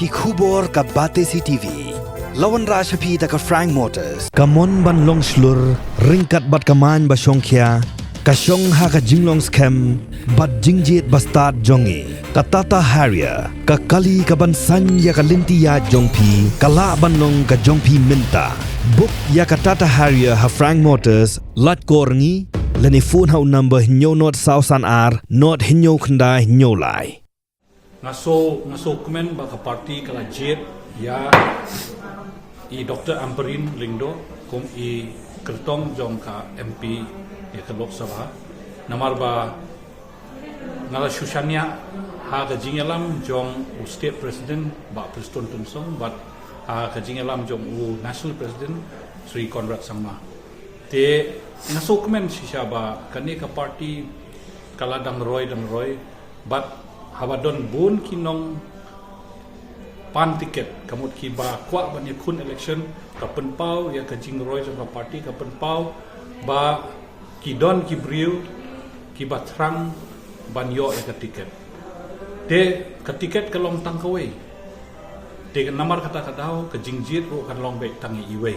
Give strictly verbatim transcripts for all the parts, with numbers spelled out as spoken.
Ki khubor ka Batesi T V. La wanrah sha phi da ka Frank Motors. Ka mon ban long shlur, ryngkat bad ka main ba shongkhia, ka shong ha ka jinglong skhem bad jingjied ba stad jong ngi. Ka Tata Harrier, ka kali ka ban saiñ ïa ka lynti ïaid jong phi, ka lah ban long ka jong phi mynta. Book ïa ka Tata Harrier ha Frank Motors, lait kor ngi, lane phone ha u number hynñiew nod saw san ar, nod hynñiew khyndai hynñiew lai. Nga sngewkmen ba ka party ka la jied ïa i Doctor Ampareen Lyngdoh kum i kyrtong jong ka M P ïa ka Lok Sabha. Namar ba nga la shu shaniah ha ka jingïalam jong u State President Bah Prestone Tynsong bad ha ka jingïalam jong u National President Shri Conrad Sangma. Te nga sngewkmen shisha ba kane ka party ka la dang roi dang roi bad haba don bun ki nongpan tiket, ka mut kiba kwah ban ïakhun election, ka pynpaw ïa ka jingroi jong ka party, ka pynpaw ba ki don ki briew kiba thrang ban ïoh ïa ka tiket. Te ka tiket ka long tang kawei. Te namar kata ka daw ka jingjied ruh kan long beit tang ïa iwei.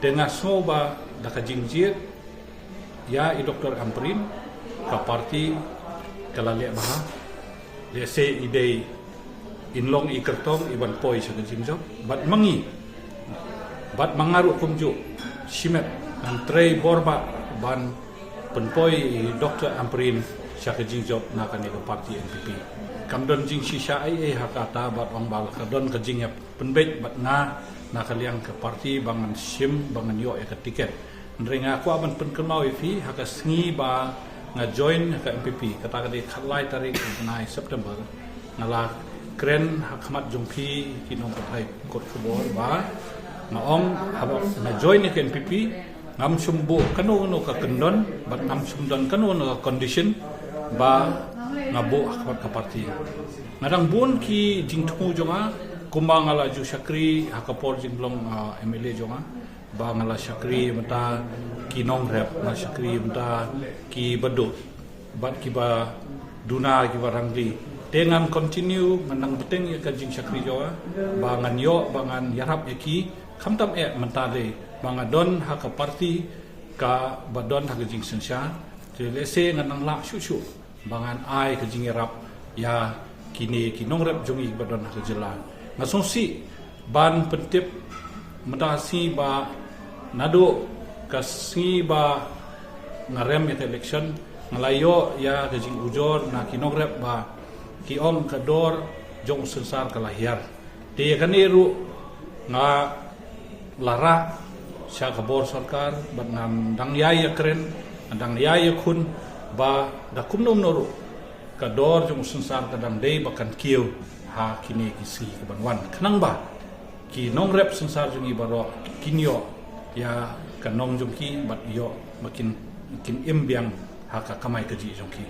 Te nga sngew ba da ka jingjied ïa i Doctor Ampareen, ka party ka la leh bha. Lehse i dei in long i kyrtong i ban poi sha ka jingjop bad ma ngi, bad ma nga ruh kumjuh, shimet ngan trei bor bha ban pynpoi i Doctor Ampareen sha ka jingjop na kane ka party N P P. Kam don jingshisha ei ei ha kata bad ong ba ka don ka jingïapynbeit bad nga na ka liang ka party ba ngan shim ba ngan ïoh ïa ka tiket. Hynrei nga kwah ban pynkynmaw ïa phi, ha ka sngi ba nga join ha ka N P P, kata ka dei khatlai tarik u bnai September, nga la kren ha khmat jong phi ki nongpathai kot khubor ba nga ong haba nga join ïa ka N P P, ngam shym buh kano kano ka kyndon bad ngam shym don kano kano ka condition ba nga buh ha khmat ka party. Nga dang bun ki jingthmu jong nga, kumba nga la ju shakri ha ka por jinglong, ah, M L A jong nga, ba nga la shakri mynta ki nongrep, nga la shakri mynta ki baduk bad kiba duna, kiba rangli. Te ngan continue, ngan nang bteng ïa ka jingshakri jong nga ba ngan ïoh, ba ngan ïarap ïa ki, khamtam eh mynta dei ba nga don ha ka party kaba don ha ka jingsynshar. Te lehse ngan nang lah shuh shuh ba ngan ai ka jingïarap ïa kine ki nongrep jong ngi ba don ha ka jylla. Nga sngewsih ban pyntip mynta ka sngi ba naduh ka sngi ba nga rem ïa ka election, nga la ïoh ïa ka jingujor na ki nongrep ba ki ong ka dor jong u synsar ka la hiar. Te ïa kane ruh nga la rah sha ka bor sorkar bad ngan dang ïai ïakren, ngan dang ïai ïakhun ba da kumno kumno ruh ka dor jong u synsar ka dang dei ba kan kiew ha kine ki sngi ki ban wan, khnang ba ki nongrep synsar jong ngi baroh kin ïoh ïa ka nong jong ki bad ïoh ba kin, kin im biang ha ka kamai kajih jong ki.